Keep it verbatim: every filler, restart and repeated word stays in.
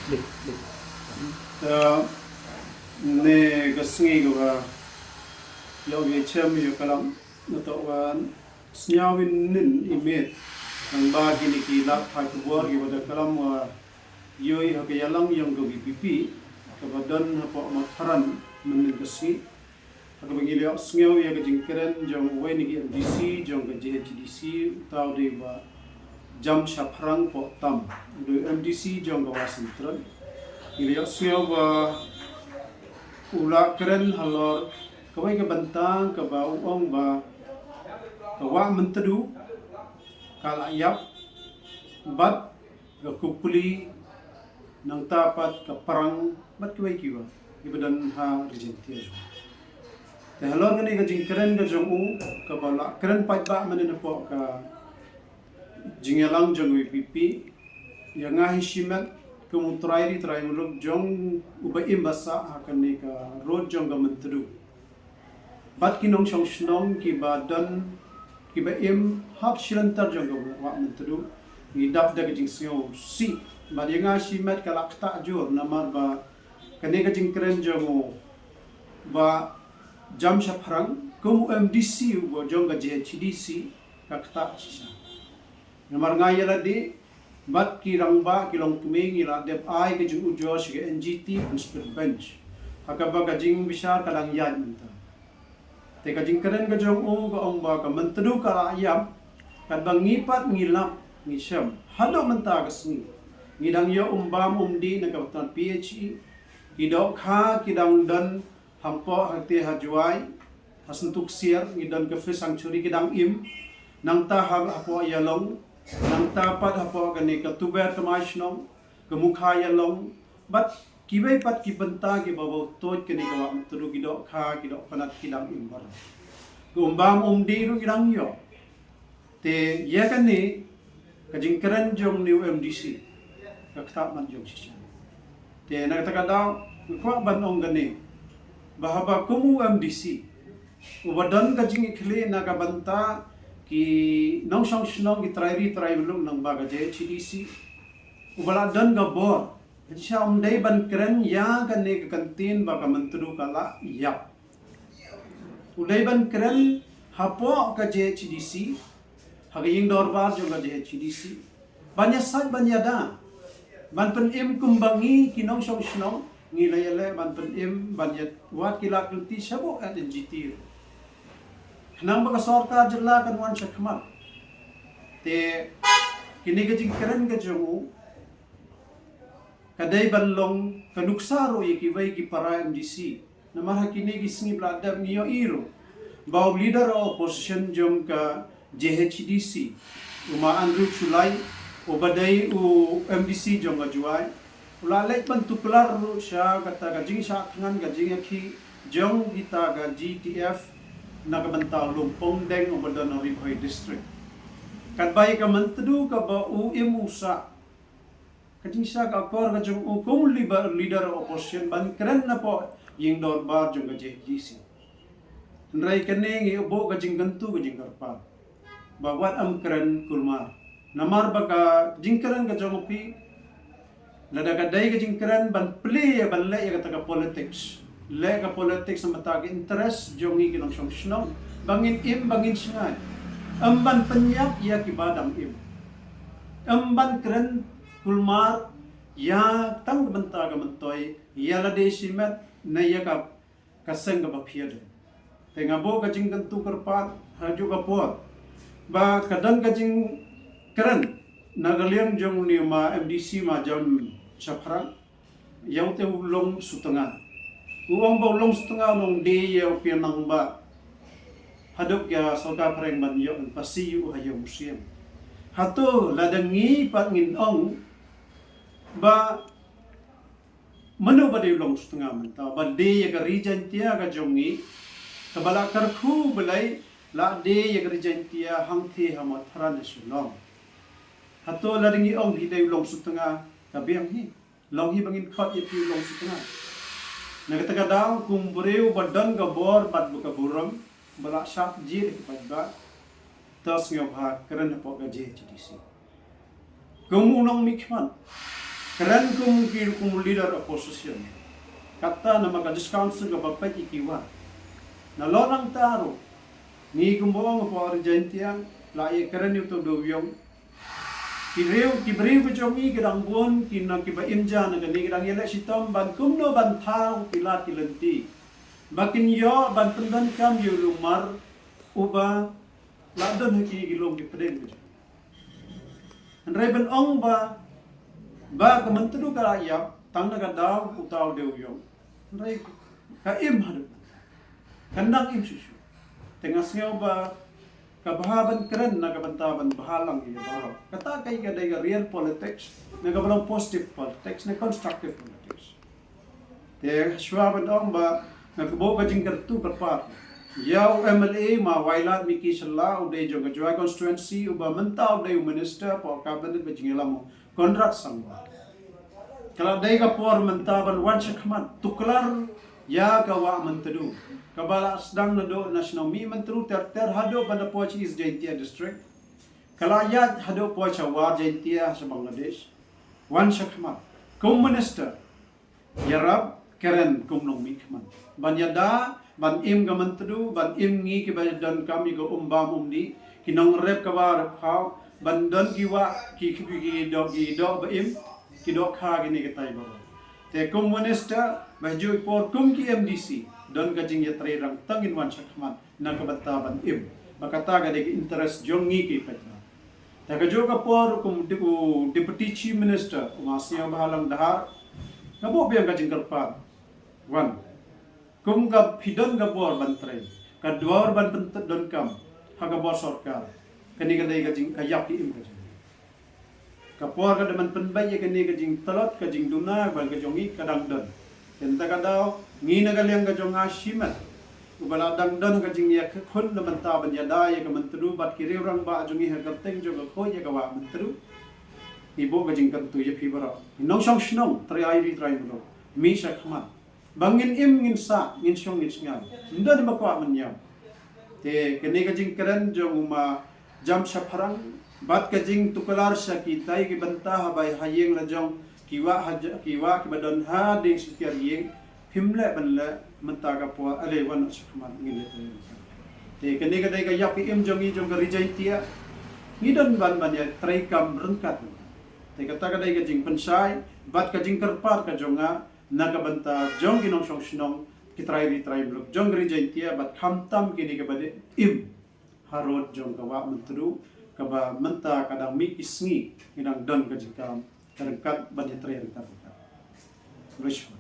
Te ne ka sngi ka ba ïoh ka chem ïoh ka lam na to wan sñiaw in nin i met nang ba kini ki lad thai ka bor ki ba da ka lam wa ïoh ha ka yalang yong ka V P P ka ba don ha pok ma tharan men nin ka sngi. Ha kaba ngi la ïohsngew ïa ka jingkren jong uwei na ki M D C jong ka J H D C, uta u dei u Bah Jamshaphrang Pohtam, u dei u M D C jong ka Washington. Ngi la ïohsngew ba u la kren halor kawei ka bynta kaba u ong ba ka Wah Myntdu ka la ïap bad ka Kupli, nangta pat ka Prang bad kiwei kiwei kiba don ha Ri Jaintia. Te halor kane ka jingkren ka jong u kaba la kren paidbah mynne napoh ka jingïalang jong u V P P, ïa nga hi shimet kum u trai ri trai muluk jong u ba im ba sah ha kane ka road jong ka Myntdu. Bad ki nongshong shnong kiba don kiba im hap shilynter jong ka Wah Myntdu, ngi dap da ka jingsngewsih. Bad ïa nga shimet ka la ktah jur namar ba kane ka jingkren jong u Bah Jamshaphrang kum u M D C u ba jong ka J H D C ka ktah shisha. Namar nga ïa lade bad ki rangbah ki longkmie ngi la dep ai ka jingujor sha ka N G T Principal Bench ha kaba ka jingbishar ka dang ïaid mynta. Te ka jingkren ka jong u ka ong ba ka Myntdu ka la ïap, katba ngi pat ngi lap ngi shem haduh mynta ka sngi ngi dang ïoh um bam um dih na ka bynta P H E. Ki dohkha ki dang don hapoh ha te ha Jowai, ha Syntu Ksiar ngi don ka Fish Sanctuary ki dang im. Nangta ha hapoh Ïalong, nangta pat hapoh kane ka Tuber Tmai Shnong, ka Mukha Ïalong, bad kiwei pat ki bynta kiba ba u tuid kane ka Wah Myntdu ki dohkha ki dohkha ki dang im baroh. Ka um bam um dih ruh ki dang ïoh. Te ïa kane ka jingkren jong u M D C ka ktah man jong shisha. Te na kata ka daw nga kwah ban ong kane ba haba kum u M D C u ba don ka jingïakhlieh na ka bynta ki nongshong shnong ki trai ri trai muluk nang ba ka J H D C u ba la don ka bor ka shisha um dei ban kren ïa kane ka kyntien ba ka Myntdu ka la ïap. U dei ban kren hapoh ka J H D C, ha ka ïing dorbar jong ka J H D C, ban ïasaid ban ïada, ban pynim kumba ngi ki nongshong shnong ngi la ïaleh ban pynim ban ïa wad ki lad ki lynti shapoh N G T. Khnang ba ka sorkar jylla kan wan shakhmat. Te kine ka jingkren ka jong u ka dei ban long ka nuksa ruh ïa kiwei ki para M D C. Namar ha kine ki sngi ba la dep ngi ïohi ruh ba u leader of opposition jong ka J H D C, u Ma Andrew Shullai, u ba dei u M D C jong ka Jowai, u la leit ban tuklar ruh sha kata ka jingshah thngan ka jingïakhih jong kita ka G T F na ka bynta u Lum Pongdeng u ba don ha Ri Bhoi District. Katba ïa ka Myntdu kaba u im u sah, ka jingshah ka akor ka jong u kum u leader, leader opposition ban kren napoh ïing dorbar jong ka J H D C. Hynrei kane ngi buh ka jingkyntu ka jingkyrpad ba wat ym kren kulmar. Namar ba ka jingkren ka jong phi, lada ka dei ka jingkren ban plie ïa ban leh ïa kata ka politics, leh ka politics namar ka interest jong ngi ki nongshong shnong ba ngin im ba ngin shngaiñ. Ym ban pynïap ïa kiba dang im. Ym ban kren kulmar ïa tang ka bynta ka myntoi ïa lade shimet ne ïa ka, ka seng kaba phi ïadei. Te nga buh ka jingkyntu kyrpad ha kajuh ka por ba ka don ka jingkren na ka liang jong une u Ma M D C Ma Jamshaphrang ïa ute u Long Sutnga. U ong ba u Long Sutnga u nongdie ïa u Pianang ba haduh ka sorkar phareng ban ïoh ban pasi ïa u ha ïew museum. Hato lada ngi pat ngin ong ba mano ba dei u Long Sutnga mynta ba dei ïa ka Ri Jaintia ka jong ngi, kaba la kyrkhu balei la dei ïa ka Ri Jaintia hangthie ha Mathran ha Shillong. Hato lada ngi ong hi dei u Long Sutnga ka biang hi. Long hi ba ngin khot ïa phi u Long Sutnga. Na kata ka daw kum briew ba don ka bor bad ba ka burom ba la shah jied ha ki paidbah, to sngewbha kren hapoh ka J H D C. Kum u nongmihkhmat Kren kum ki kum leader opposition. Kata namar ka discount ka ba pek ki wa. Na lo nang taru. Ni kum bo ong po ri Jaintia la ye kren yu to do yong. Ki riu ki briu ki jong i ki dang bun ki na ki ba imja na ka ni ki dang ye le shitom ban kum no ban thau ki lat ki lenti. Ba kin yo ban pendon kam yu lumar uba la don ha ki ki long ki pedeng ki jong. Hynrei ban ong ba ba ka Myntdu ka la ïap tang na ka daw u tau deu yong. Hynrei ka im haduh kan dang im shuh shuh. Te nga sngew ba ka bha ban kren na ka bynta ban bha lang ïa baroh. Kata ka ka dei ka real politics, na ka ba long positive politics, na constructive politics. Te shuwa ban ong ba nga kabo ka jingkyrtu kyrpad ïa u M L A ma Wailadmiki Shylla u dei jong ka Jowai constituency uba mynta u dei u minister po ka ban ba jingïalam u Conrad Sangma. Ka la dei ka por mynta ban wan shakhmat tuklar ïa ka wah Myntdu. Ka ba la sdang na do national mi Myntdu ter ter haduh ban da poi East Jaintia district. Ka la ïaid haduh poi sha War Jaintia sha Bangladesh. Wan shakhmat kum minister. Ïarap kren kum nongmihkhmat ban ïada ban im ka Myntdu ban im ngi ki ba don kam ïa ka um bam um dih ki nongrep ka ba rep khaw ban don ki wah ki ki ki doh ki doh ba im ki doh kha ki ne ka tai ba. Te kum minister ba ju por kum ki M D C don ka jingïatrei rang tang in wan shakhmat na ka bynta ban im ba kata ka dei ka interest jong ngi ki peit ba. Te ka jong ka por kum di- u deputy chief minister u ma Sniawbhalang Dhar ka bo biang ka jingkyrpad wan kum ka phi don ka bor ban trei ka dwar ban pyntet don kam ha ka bor sorkar. Kane ka dei ka jing ka yak ki im ka jing ka por ka dei ban pynbeit ïa kane ka jingtlot ka jingduna ban ka jong ngi ka dang don. Kynta ka daw ngi na ka liang ka jong nga shimet uba la dang don ka jingïakhun na mynta ban ïada ïa ka Myntdu bad ki riew rangbah jong ngi ha ka kyrteng jong ka khoi ïa ka wah Myntdu. Ngi buh ka jingkyntu ïa phi baroh ngi nongshong shnong trai ri trai mruk mih shakhmat ba ngin im ngin sah ngin shong ngin shngain ym don ba kwah mynñiaw. Te kane ka jingkren jong u ma Jam Shaphrang bad ka jingtuklar sha kitai ki bynta ha bai ha ïing la jong ki wah ha ja- ki wah ki ba don ha ding shi tiar ïing phim leh ban leh mynta ka por ale wan shakhmat ngin leh. Te kane ka dei ka ïap im jong ngi jong ka Ri Jaintia ngi don ban ban ïa trei kam ryngkat. Te kata ka dei ka jingpynshai bad ka jingkyrpad ka jong nga na ka bynta jong ki nongshong shnong ki trai ri trai mruk jong ka Ri Jaintia bad khamtam kine ki ba dei im harud jong ka wah Myntdu ka ba mynta ka dang mih ki sngi ngi dang don ka jingkam ka ryngkat ban ïatrei ryngkat ryngkat. Khublei shibun.